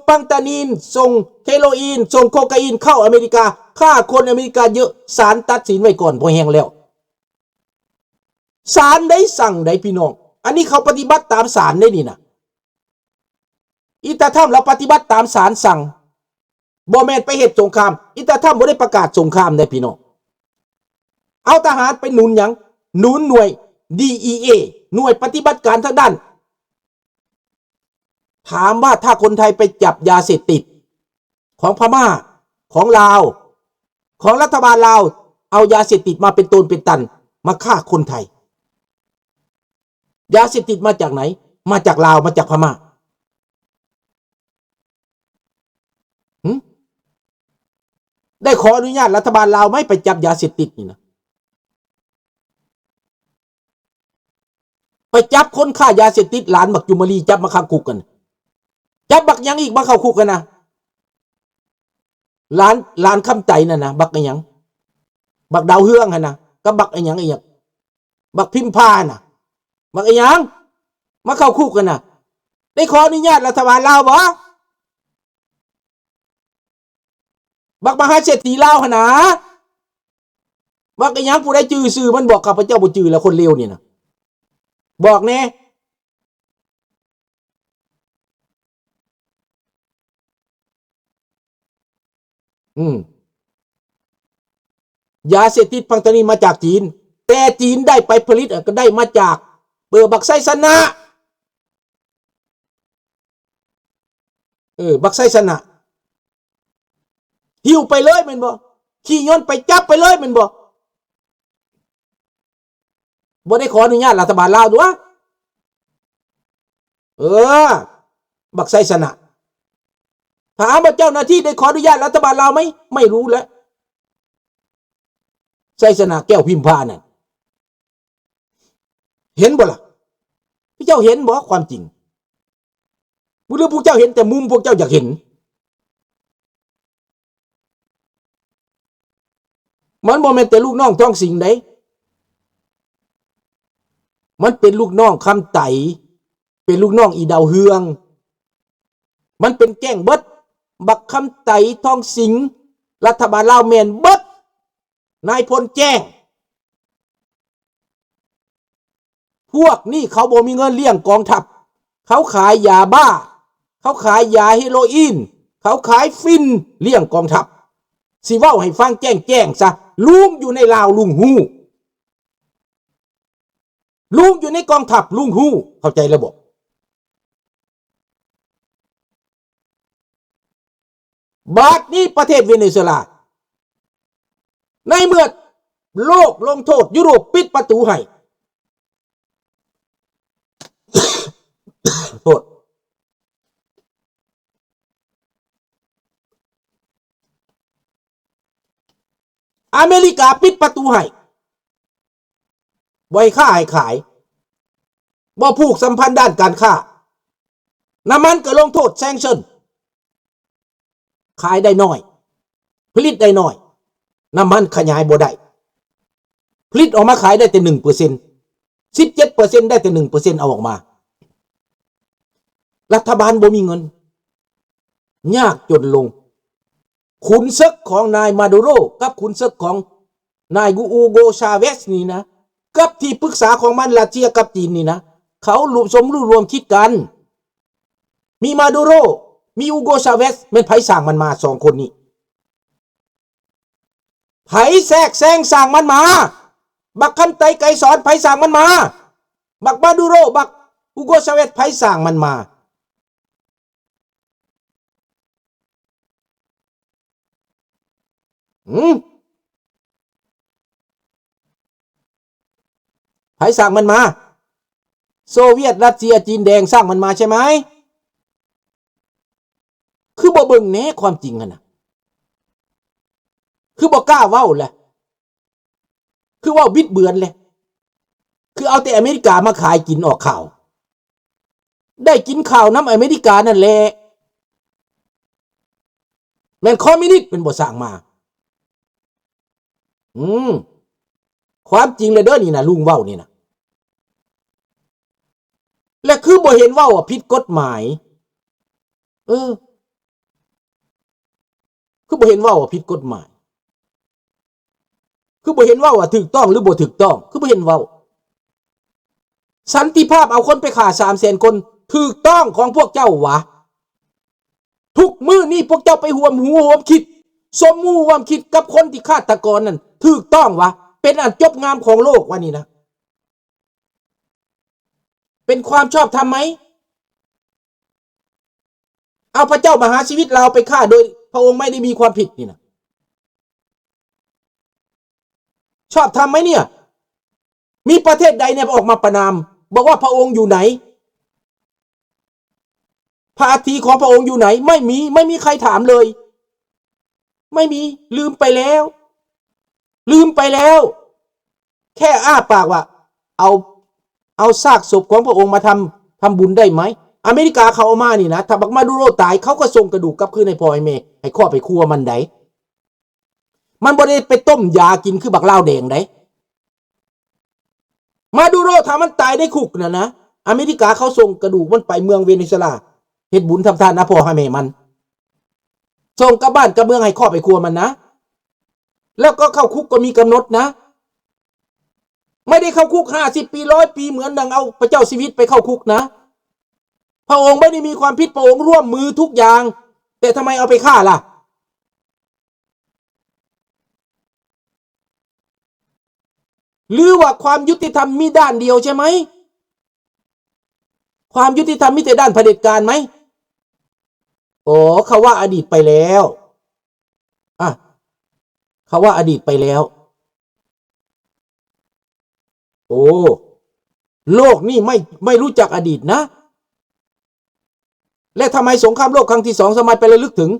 ເຟນຕານິນ ສົ່ງເຮໂຣອີນ ສົ່ງໂຄກາອີນເຂົ້າອາເມລິກາ ຂ້າຄົນອາເມລິກາເຍອະ ສານຕັດສິນໄວ້ກ່ອນພໍແຮງແລ້ວ. ສານໄດ້ສັ່ງໄດ໋ພີ່ນ້ອງ ອັນນີ້ເຂົາປະຕິບັດຕາມສານໄດ໋ນີ້ນະ. ອີຕາທຳລາວປະຕິບັດຕາມສານສັ່ງ ບໍ່ແມ່ນໄປເຮັດສົງຄາມ. ອີຕາທຳບໍ່ໄດ້ປະກາດສົງຄາມເດ້ພີ່ນ້ອງ. ເອົາທະຫານໄປໜູນຫຍັງ? ໜູນໜ່ວຍ ດີອີເອ ໜ່ວຍປະຕິບັດການທາງດ້ານ ຖາມວ່າຖ້າຄົນໄທໄປຈັບຢາເສບຕິດຂອງພະມ້າ ຂອງລາວ ຂອງລັດຖະບານລາວ ເອົາຢາເສບຕິດມາເປັນໂຕນເປັນຕັນ ມາຂ້າຄົນໄທ ຢາເສບຕິດມາຈາກໃດ? ມາຈາກລາວ ມາຈາກພະມ້າ. ຫື? ໄດ້ຂໍອະນຸຍາດລັດຖະບານລາວໄໝ ໄປຈັບຢາເສບຕິດນີ້ນະ? ໄປຈັບຄົນຄ້າຢາເສບຕິດ ຫຼານບັກຈຸມມະລີ ຈັບມາເຂົ້າຄຸກຫັ້ນ. ຈັບບັກຫຍັງອີກມາເຂົ້າຄຸກຫັ້ນນະ? ຫຼານ ຫຼານຄຳໄຕນັ້ນນະ ບັກອີຫຍັງ? ບັກດາວເຮືອງຫັ້ນນະ ກັບບັກອີຫຍັງອີກ? ບັກພິມພານະ ບັກອີຫຍັງ? ມາເຂົ້າຄຸກຫັ້ນນະ ໄດ້ຂໍອະນຸຍາດລັດຖະບານລາວບໍ່? ບັກມະຫາເສດຖີລາວຫັ້ນນະ ບັກອີຫຍັງ? ຜູ້ໃດຈື່ຊື່ມັນບອກ ຂ້າພະເຈົ້າບໍ່ຈື່ແລ້ວ ຄົນເລວນີ້ນະ ບອກແດ່. ອືມ ຢາເສບຕິດເຟນຕານິນມາຈາກຈີນ ແຕ່ຈີນໄດ້ໄປຜະລິດ ກໍໄດ້ມາຈາກ ເອີ ບັກໄຊຊະນະ ເອີ ບັກໄຊຊະນະ ຫິ້ວໄປເລີຍແມ່ນບໍ່? ຂີ່ຍົນໄປຈັບໄປເລີຍແມ່ນບໍ່? ບໍ່ໄດ້ຂໍອະນຸຍາດລັດຖະບານລາວຕົວະ. ເອີ ບັກໄຊຊະນະ ຖາມວ່າເຈົ້າໜ້າທີ່ໄດ້ຂໍອະນຸຍາດລັດຖະບານລາວໄໝ? ໄມ່ຮູ້ແຫຼະ ໄຊຊະນະແກ້ວພິມພານັ້ນ. ເຫັນບໍ່ລະ? ພວກເຈົ້າເຫັນບໍ່ຄວາມຈິງ? ຫຼືພວກເຈົ້າເຫັນແຕ່ມຸມພວກເຈົ້າຢາກເຫັນ? ມັນບໍ່ແມ່ນແຕ່ລູກນ້ອງທອງສິງໃດ໋ ມັນເປັນລູກນ້ອງຄຳໄຕ ເປັນລູກນ້ອງອີດາວເຮືອງ ມັນເປັນແກ້ງເບິດ. ບັກຄຳໄຕ ທອງສິງ ລັດຖະບານລາວແມ່ນເບິດ. ນາຍພົນແຈ້ງ ພວກນີ້ເຂົາບໍ່ມີເງິນລ້ຽງກອງທັບ ເຂົາຂາຍຢາບ້າ ເຂົາຂາຍຢາເຮໂຣອີນ ເຂົາຂາຍຝິ່ນລ້ຽງກອງທັບ. ຊິເວົ້າໃຫ້ຟັງແຈ້ງໆຊະ ລຸງຢູ່ໃນລາວລຸງຮູ້ ລຸງຢູ່ໃນກອງທັບລຸງຮູ້ ເຂົ້າໃຈແລ້ວບໍ່? ບາດນີ້ປະເທດເວເນຊູເອລາ ໃນເມື່ອໂລກລົງໂທດ ຢູໂຣບປິດປະຕູໃຫ້ ໂທດ ອາເມລິກາປິດປະຕູໃຫ້ ບໍ່ໃຫ້ຄ້າໃຫ້ຂາຍ ບໍ່ຜູກສຳພັນດ້ານການຄ້າ ນ້ຳມັນກໍລົງໂທດ sanction ຂາຍໄດ້ໜ້ອຍ ຜະລິດໄດ້ໜ້ອຍ ນ້ຳມັນຂະຫຍາຍບໍ່ໄດ້ ຜະລິດອອກມາຂາຍໄດ້ແຕ່ໜຶ່ງເປີເຊັນ ສິບເຈັດເປີເຊັນ ໄດ້ແຕ່ໜຶ່ງເປີເຊັນເອົາອອກມາ ລັດຖະບານບໍ່ມີເງິນ ຍາກຈົນລົງ. ຂຸນເສິກຂອງນາຍມາດູໂຣກັບຂຸນເສິກຂອງນາຍອູໂກ ຊາເວສນີ້ນະ ກັບທີ່ປຶກສາຂອງມັນ ຣັດເຊຍກັບຈີນນີ້ນະ ເຂົາລວມ ສົມຮູ້ຮ່ວມຄິດກັນ ມີມາດູໂຣ ມີອູໂກ ຊາເວສ ແມ່ນໃຜສ້າງມັນມາ ສອງຄົນນີ້? ໃຜແຊກແຊງສ້າງມັນມາ? ບັກຄຳໄຕ ໄກສອນ ໃຜສ້າງມັນມາ? ບັກມາດູໂຣ ບັກອູໂກ ຊາເວສ ໃຜສ້າງມັນມາ? ຫື? ໃຜສ້າງມັນມາ? ໂຊວຽດ, ຣັດເຊຍ, ຈີນແດງສ້າງມັນມາໃຊ່ໄໝ? ຄືບໍ່ເບິ່ງແດ່ຄວາມຈິງຫັ້ນນະ? ຄືບໍ່ກ້າເວົ້າລະ? ຄືເວົ້າບິດເບືອນແຫຼະ? ຄືເອົາແຕ່ອາເມລິກາມາຂາຍກິນອອກຂ່າວ, ໄດ້ກິນຂ່າວນຳອາເມລິການັ້ນແຫຼະ. ແມ່ນຄອມມິວນິດແມ່ນບໍ່ສ້າງມາ? ອືມ ຄວາມຈິງແຫຼະເດີນີ້ນະ ລຸງເວົ້ານີ້ນະ. ແລະ ຄືບໍ່ເຫັນເວົ້າວ່າຜິດກົດໝາຍ? ເອີ ຄືບໍ່ເຫັນເວົ້າວ່າຜິດກົດໝາຍ? ຄືບໍ່ເຫັນເວົ້າວ່າຖືກຕ້ອງ ຫຼື ບໍ່ຖືກຕ້ອງ? ຄືບໍ່ເຫັນເວົ້າ? ສັນຕິພາບເອົາຄົນໄປຂ້າສາມແສນຄົນ ຖືກຕ້ອງຂອງພວກເຈົ້າຫວາ? ທຸກມື້ນີ້ພວກເຈົ້າໄປຮ່ວມຮູ້ຮ່ວມຄິດ ສົມຮູ້ຮ່ວມຄິດກັບຄົນທີ່ຄາດຕະກອນນັ້ນ ຖືກຕ້ອງຫວາ? ເປັນອັນຈົບງາມຂອງໂລກຫວານີ້ນະ? ເປັນຄວາມຊອບທຳໄໝ? ເອົາພະເຈົ້າມະຫາຊີວິດລາວໄປຂ້າໂດຍພະອົງໄມ່ໄດ້ມີຄວາມຜິດນີ້ນະ ຊອບທຳໄໝເນ່ຍ? ມີປະເທດໃດແດ່ອອກມາປະນາມ ບອກວ່າພະອົງຢູ່ໃນ ພະອັດຖິຂອງພະອົງຢູ່ໃນ? ໄມ່ມີ, ໄມ່ມີໃຄຖາມເລີຍ. ໄມ່ມີ, ລືມໄປແລ້ວ, ລືມໄປແລ້ວ. ແຄ່ອ້າປາກວ່າ ເອົາ, ເອົາຊາກສົບຂອງພະອົງມາທຳ, ທຳບຸນໄດ້ໄໝ? ອາເມລິກາເຂົາເອົາມານີ້ນະ, ຖ້າບັກມາດູໂຣຕາຍ, ເຂົາກໍສົ່ງກະດູກກັບຄືນໃຫ້ພໍ່ໃຫ້ແມ່, ໃຫ້ຄອບໃຫ້ຄົວມັນໃດ໋. ມັນບໍ່ໄດ້ໄປຕົ້ມຢາກິນຄືບັກລາວແດງໃດ໋. ມາດູໂຣ ຖ້າມັນຕາຍໃນຄຸກນັ້ນນະ, ອາເມລິກາເຂົາສົ່ງກະດູກມັນໄປເມືອງເວເນຊູເອລາ ເຮັດບຸນທຳທານນະພໍ່ຫາແມ່ມັນ, ສົ່ງກັບບ້ານກັບເມືອງໃຫ້ຄອບໃຫ້ຄົວມັນນະ. ແລ້ວກໍເຂົ້າຄຸກກໍມີກຳນົດນະ, ໄມ່ໄດ້ເຂົ້າຄຸກຫ້າສິບປີ ຮ້ອຍປີ ເໝືອນດັ່ງເອົາພະເຈົ້າຊີວິດໄປເຂົ້າຄຸກນະ. ພະອົງໄມ່ໄດ້ມີຄວາມຜິດ, ພະອົງຮ່ວມມືທຸກຢ່າງ, ແຕ່ທຳໄມເອົາໄປຂ້າລະ? ຫຼືວ່າຄວາມຍຸຕິທຳມີດ້ານດຽວໃຊ່ໄໝ? ຄວາມຍຸຕິທຳມີແຕ່ດ້ານຜະເດັດການໄໝ? ໂອ ເຂົາວ່າອະດີດໄປແລ້ວ. ອະ ເຂົາວ່າອະດີດໄປແລ້ວ. ໂອ ໂລກນີ້ໄມ່, ໄມ່ຮູ້ຈັກອະດີດນະ. ແລະ ທຳໄມສົງຄາມໂລກຄັ້ງທີສອງ ສາມາດໄປລະລຶກເຖິງ?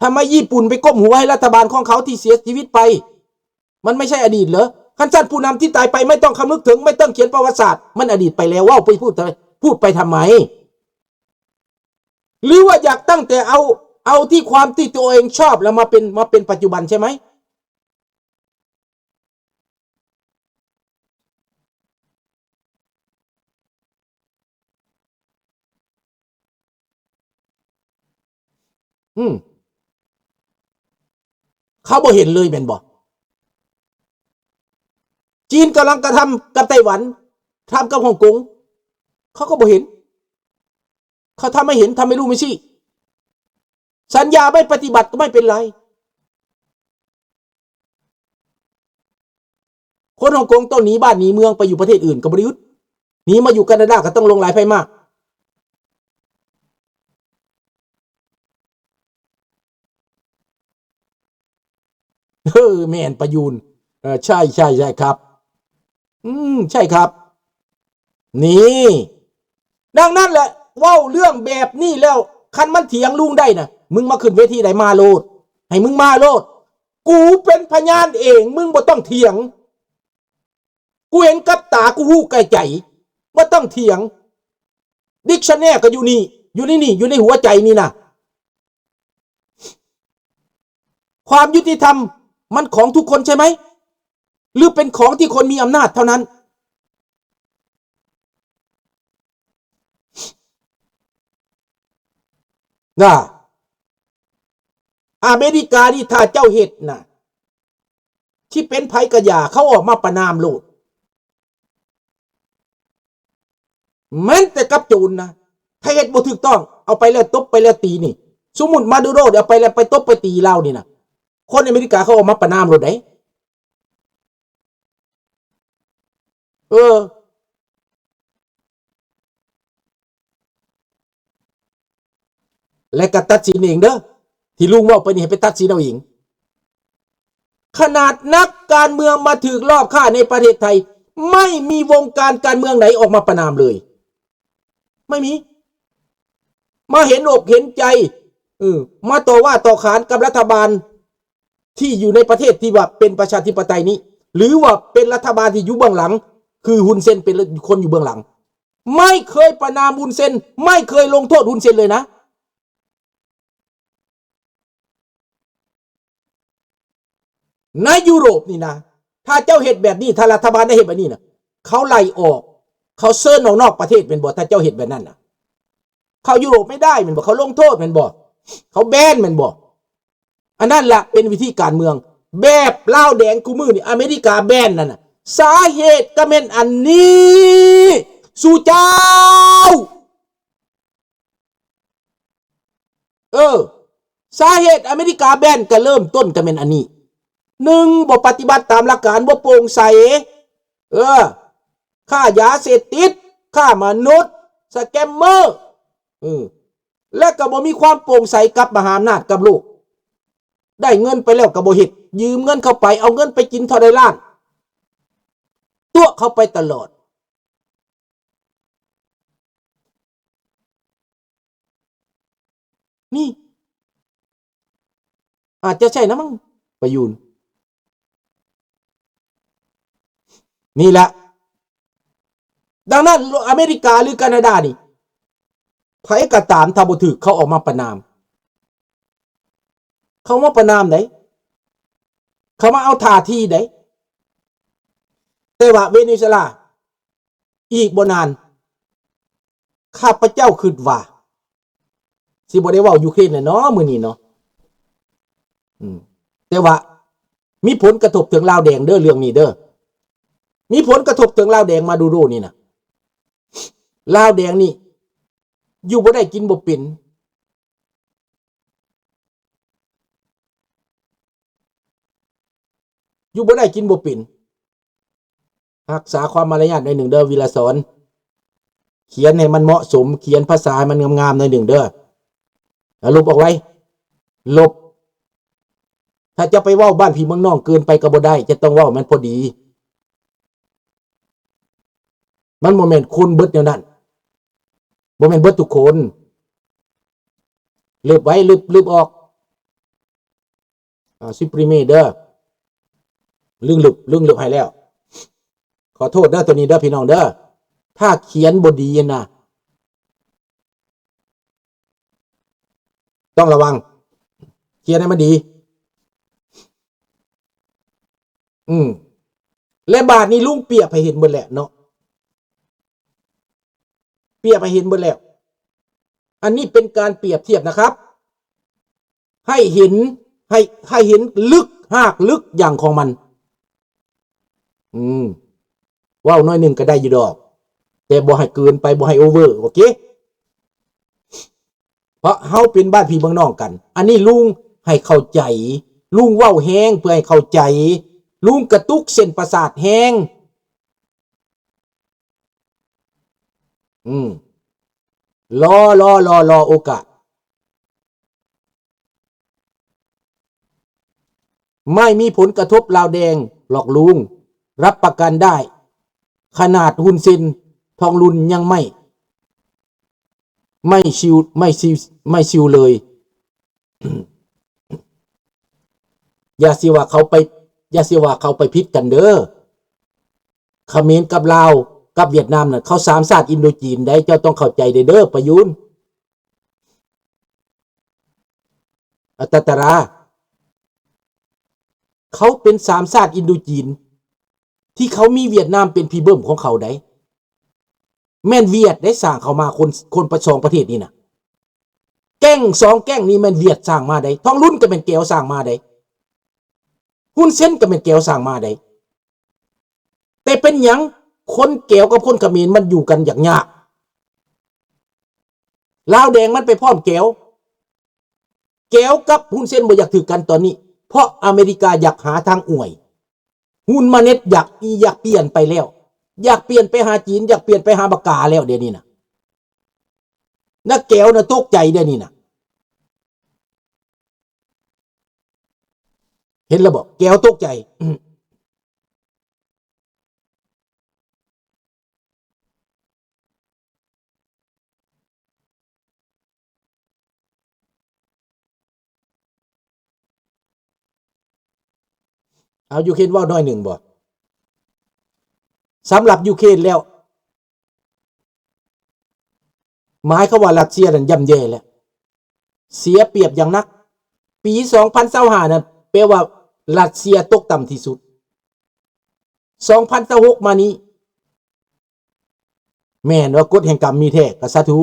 ທຳໄມຍີ່ປຸ່ນໄປກົ້ມຫົວໃຫ້ລັດຖະບານຂອງເຂົາທີ່ເສຍຊີວິດໄປ? ມັນໄມ່ໃຊ່ອະດີດເຫຼື? ຄັນຊັ້ນຜູ້ນຳທີ່ຕາຍໄປໄມ່ຕ້ອງຄຳນຶກເຖິງ, ໄມ່ຕ້ອງຂຽນປະຫວັດສາດ, ມັນອະດີດໄປແລ້ວ, ເວົ້າໄປ ພູດ, ພູດໄປທຳໄມ? ຫຼືວ່າຢາກຕັ້ງແຕ່ເອົາ, ເອົາທີ່ຄວາມທີ່ຕົວເອງຊອບແລ້ວມາເປັນ, ມາເປັນປັດຈຸບັນໃຊ່ໄໝ? ອືມ ເຂົາບໍ່ເຫັນເລີຍແມ່ນບໍ່? ຈີນກຳລັງກະທຳກັບໄຕ້ຫວັນ, ທຳກັບຮົງກົງ, ເຂົາກໍບໍ່ເຫັນ. ເຂົາທຳໃຫ້ເຫັນ, ທຳໃຫ້ຮູ້ໄມ່ຊີ້. ສັນຍາໄມ່ປະຕິບັດກໍໄມ່ເປັນໄລ. ຄົນຮົງກົງຕ້ອງໜີບ້ານໜີເມືອງໄປຢູ່ປະເທດອື່ນກໍບໍ່ໄດ້ອຶດ, ໜີມາຢູ່ການາດາກໍຕ້ອງລົງຫຼາຍໄຟມາກ. ເອີ ແມ່ນປະຢູນ. ເອີ ໃຊ່, ໃຊ່, ໃຊ່ຄັບ. ອືມ ໃຊ່ຄັບ. ນີ້ ດັ່ງນັ້ນແຫຼະ ເວົ້າເລື່ອງແບບນີ້ແລ້ວ ຄັນມັນຖຽງລຸງໄດ້ນະ ມຶງມາຂຶ້ນເວທີໃດ ມາໂລດ, ໃຫ້ມຶງມາໂລດ. ກູເປັນພະຍານເອງ, ມຶງບໍ່ຕ້ອງຖຽງ. ກູເຫັນກັບຕາ, ກູຮູ້ແກ່ໃຈ, ບໍ່ຕ້ອງຖຽງ. ດິກຊັນແນກໍຢູ່ນີ້, ຢູ່ໃນນີ້, ຢູ່ໃນຫົວໃຈນີ້ນະ. ຄວາມຍຸຕິທຳມັນຂອງທຸກຄົນໃຊ່ໄໝ? ຫຼືເປັນຂອງທີ່ຄົນມີອຳນາດເທົ່ານັ້ນ? ນະ ອາເມລິການີ້ ຖ້າເຈົ້າເຮັດນະ ຊິເປັນໃຜກະຢ່າ, ເຂົາອອກມາປະນາມໂລດ. ແມ່ນແຕ່ກັບໂຈນນະ, ຖ້າເຮັດບໍ່ຖືກຕ້ອງ ເອົາໄປແລ້ວຕົບ ໄປແລ້ວຕີນີ້. ສົມມຸດມາດູໂຣ ເອົາໄປແລ້ວ ໄປຕົບໄປຕີລາວນີ້ນະ, ຄົນອາເມລິກາເຂົາອອກມາປະນາມໂລດເດ້. ເອີ ແລະກໍຕັດສິນເອງເດີ, ທີ່ລຸງເວົ້າໄປນີ້ໃຫ້ໄປຕັດສິນເອົາເອງ. ຂະໜາດນັກການເມືອງມາຖືກລອບຂ້າໃນປະເທດໄທ, ໄມ່ມີວົງການການເມືອງໃດອອກມາປະນາມເລີຍ. ໄມ່ມີ. ມາເຫັນອົກເຫັນໃຈ, ເອີ, ມາຕໍ່ວ່າຕໍ່ຂານກັບລັດຖະບານທີ່ຢູ່ໃນປະເທດທີ່ວ່າເປັນປະຊາທິປະໄຕນີ້, ຫຼືວ່າເປັນລັດຖະບານທີ່ຢູ່ເບື້ອງຫຼັງ, ຄືຮຸນເຊັນເປັນຄົນຢູ່ເບື້ອງຫຼັງ. ໄມ່ເຄີຍປະນາມຮຸນເຊັນ, ໄມ່ເຄີຍລົງໂທດຮຸນເຊັນເລີຍນະ. ໃນຢູໂຣບນີ້ນະ, ຖ້າເຈົ້າເຮັດແບບນີ້, ຖ້າລັດຖະບານໄດ້ເຮັດແບບນີ້ນະ, ເຂົາໄລ່ອອກ, ເຂົາເຊີນອອກນອກປະເທດແມ່ນບໍ່? ຖ້າເຈົ້າເຮັດແບບນັ້ນນະ, ເຂົ້າຢູໂຣບໄມ່ໄດ້ແມ່ນບໍ່? ເຂົາລົງໂທດແມ່ນບໍ່? ເຂົາແບນແມ່ນບໍ່? ອັນນັ້ນລະເປັນວິທີການເມືອງແບບລາວແດງຄູ່ມື້ນີ້ ອາເມລິກາແບນນັ້ນນະ ສາເຫດກໍແມ່ນອັນນີ້ສູ່ເຈົ້າ. ເອີ ສາເຫດອາເມລິກາແບນກໍເລີ່ມຕົ້ນກໍແມ່ນອັນນີ້ ໜຶ່ງ ບໍ່ປະຕິບັດຕາມຫຼັກການ ບໍ່ໂປ່ງໃສ ເອີ ຄ້າຢາເສບຕິດ ຄ້າມະນຸດ ສະແກມເມີ ເອີ ແລະກໍບໍ່ມີຄວາມໂປ່ງໃສກັບມະຫາອຳນາດກັບໂລກ ໄດ້ເງິນໄປແລ້ວກໍບໍ່ເຮັດ ຢືມເງິນເຂົາໄປ ເອົາເງິນໄປກິນເທົ່າໃດລ້ານ ຕົວະເຂົາໄປຕະຫຼອດ. ນີ້ ອາດຈະໃຊ່ນະມັງ ປະຍຸນ ນີ້ລະ. ດັ່ງນັ້ນ ອາເມລິກາ ຫຼື ການາດານີ້ ໃຜກໍຕາມ ຖ້າບໍ່ຖືກ ເຂົາອອກມາປະນາມ ເຂົາມາປະນາມໃດ ເຂົາມາເອົາທ່າທີໃດ. ແຕ່ວ່າເວເນຊູເອລາ ອີກບໍ່ນານ ຂ້າພະເຈົ້າຄິດວ່າ ຊິບໍ່ໄດ້ເວົ້າຢູເຄຣນແຫຼະເນາະ ມື້ນີ້ເນາະ ອືມ ແຕ່ວ່າມີຜົນກະທົບເຖິງລາວແດງເດີ ເລື່ອງນີ້ເດີ ມີຜົນກະທົບເຖິງລາວແດງ ມາດູໂດນີ້ນະ ລາວແດງນີ້ ຢູ່ບໍ່ໄດ້ກິນບໍ່ເປັນ ຢູ່ບໍ່ໄດ້ກິນບໍ່ເປັນ. ຮັກສາຄວາມມາລະຍາດໜ້ອຍໜຶ່ງເດີ ວິລະສອນ. ຂຽນໃຫ້ມັນເໝາະສົມ, ຂຽນພາສາໃຫ້ມັນງາມໆໜ້ອຍໜຶ່ງເດີ. ອາ ລົບອອກໄວ, ລົບ. ຖ້າຈະໄປເວົ້າບ້ານພີ່ເມືອງນ້ອງເກີນໄປກໍບໍ່ໄດ້, ຈະຕ້ອງເວົ້າໃຫ້ມັນພໍດີ. ມັນບໍ່ແມ່ນຄົນເບິດແນວນັ້ນ, ບໍ່ແມ່ນເບິດທຸກຄົນ. ລຶບໄວ້, ລຶບ, ລຶບອອກ. ອ່າ supprime ເດີ ລຶບ ລຶບໃຫ້ແລ້ວ. ຂໍໂທດເດີ ໂຕນີ້ເດີ ພີ່ນ້ອງເດີ ຖ້າຂຽນບໍ່ດີນະ ຕ້ອງລະວັງ ຂຽນໃຫ້ມັນດີ. ອືມ ແລະບາດນີ້ລຸງປຽບໃຫ້ເຫັນເບິດແລ້ວເນາະ ປຽບໃຫ້ເຫັນເບິດແລ້ວ. ອັນນີ້ເປັນການປຽບທຽບນະຄັບ ໃຫ້ເຫັນ ໃຫ້ ໃຫ້ເຫັນລຶກ ຮາກລຶກຫຍັງຂອງມັນ. ອືມ ເວົ້າໜ້ອຍໜຶ່ງກໍໄດ້ຢູ່ດອກ ແຕ່ບໍ່ໃຫ້ເກີນໄປ ບໍ່ໃຫ້ໂອເວີ ໂອເຄ? ເພາະເຮົາເປັນບ້ານພີ່ເມືອງນ້ອງກັນ. ອັນນີ້ລຸງໃຫ້ເຂົ້າໃຈ, ລຸງເວົ້າແຮງເພື່ອໃຫ້ເຂົ້າໃຈ, ລຸງກະຕຸກເສັ້ນປະສາດແຮງ. ອືມ ລໍ ລໍ ລໍ ລໍໂອກາດ. ໄມ່ມີຜົນກະທົບລາວແດງຫຼອກລຸງ ຮັບປະກັນໄດ້ ຂະໜາດຮຸນເຊັນ ທອງລຸນຍັງໄມ່ ໄມ່ຊິວ ໄມ່ຊິວ ໄມ່ຊິວເລີຍ. ຢ່າຊິວ່າເຂົາໄປ ຢ່າຊິວ່າເຂົາໄປຜິດກັນເດີ. ຂະເໝນກັບລາວ ກັບຫວຽດນາມນັ້ນ ເຂົາສາມຊາດອິນໂດຈີນໃດ໋ ເຈົ້າຕ້ອງເຂົ້າໃຈເດີ ປະຍຸນ ອາ ຕາຕາລາ. ເຂົາເປັນສາມຊາດອິນໂດຈີນ ທີ່ເຂົາມີຫວຽດນາມເປັນພີເບິ່ມຂອງເຂົາໃດ໋. ແມ່ນຫວຽດໄດ້ສ້າງເຂົ້າມາ ຄົນ ຄົນປະ ສອງປະເທດນີ້ນະ. ແກ້ງສອງແກ້ງນີ້ແມ່ນຫວຽດສ້າງມາໃດ໋. ທອງລຸນກໍແມ່ນແກວສ້າງມາໃດ໋. ຮຸນເຊັນກໍແມ່ນແກວສ້າງມາໃດ໋. ແຕ່ເປັນຫຍັງຄົນແກວກັບຄົນຂະເໝນມັນຢູ່ກັນຢາກຍາກ? ລາວແດງມັນໄປພ້ອມແກວ. ແກວກັບຮຸນເຊັນບໍ່ຢາກຖືກກັນຕອນນີ້ ເພາະອາເມລິກາຢາກຫາທາງອວຍ. ຮຸນມາເນັດຢາກ ຢາກປ່ຽນໄປແລ້ວ, ຢາກປ່ຽນໄປຫາຈີນ, ຢາກປ່ຽນໄປຫາບັກກາແລ້ວ ດຽວນີ້ນະ. ນະແກວນະຕົກໃຈ ດຽວນີ້ນະ. ເຫັນແລ້ວບໍ່? ແກວຕົກໃຈ. ເອົາ ຢູເຄຣນເວົ້າໜ້ອຍໜຶ່ງບໍ່? ສຳລັບຢູເຄຣນແລ້ວ ໝາຍຄວາມວ່າຣັດເຊຍນັ້ນຍ່ຳແຍ່ແລ້ວ ເສຍປຽບຢ່າງໜັກ. ປີສອງພັນຊາວຫ້ານັ້ນ ແປວ່າຣັດເຊຍຕົກຕ່ຳທີ່ສຸດ. ສອງພັນຊາວຫົກມານີ້ ແມ່ນວ່າກົດແຫ່ງກຳມີແທ້ ກໍສາທຸ.